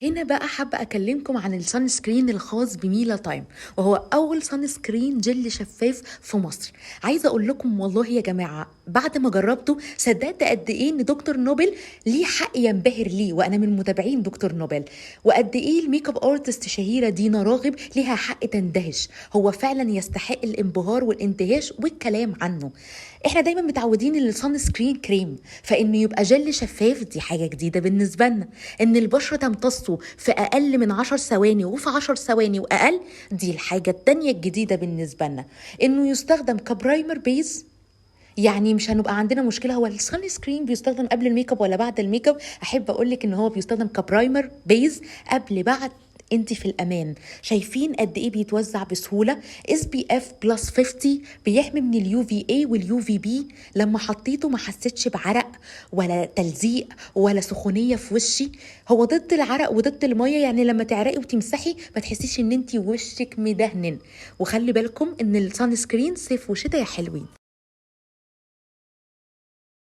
هنا بقى حابة أكلمكم عن ال sunscreen الخاص بميلا تايم، وهو أول sunscreen gel شفاف في مصر. عايزة أقول لكم والله يا جماعة بعد ما جربته صدقت قد إيه إن دكتور نوبل ليه حق ينبهر ليه، وأنا من متابعين دكتور نوبل، وقد إيه ال makeup artist شهيرة دينا راغب ليها حق تندهش. هو فعلا يستحق الانبهار والاندهاش والكلام عنه. احنا دايما متعودين ان ال sunscreen كريم، فانه يبقى جل شفاف دي حاجة جديدة بالنسبة لنا. ان البشرة تمتصه في اقل من 10 ثواني وفي 10 ثواني واقل، دي الحاجة التانية الجديدة بالنسبة لنا. انه يستخدم ك primer base، يعني مش هنبقى عندنا مشكلة هو ال sunscreen بيستخدم قبل الميك اب ولا بعد الميك اب. احب اقول لك ان هو بيستخدم ك primer base قبل بعد، انت في الامان. شايفين قد ايه بيتوزع بسهولة؟ SPF plus 50، بيحمي من ال UVA وال UVB. لما حطيته ما حسيتش بعرق ولا تلزيق ولا سخونيه في وشي. هو ضد العرق وضد الميه، يعني لما تعرقي وتمسحي ما تحسيش ان انت وشك مدهنن. وخلي بالكم ان ال sunscreen صيف وشتاء يا حلوين.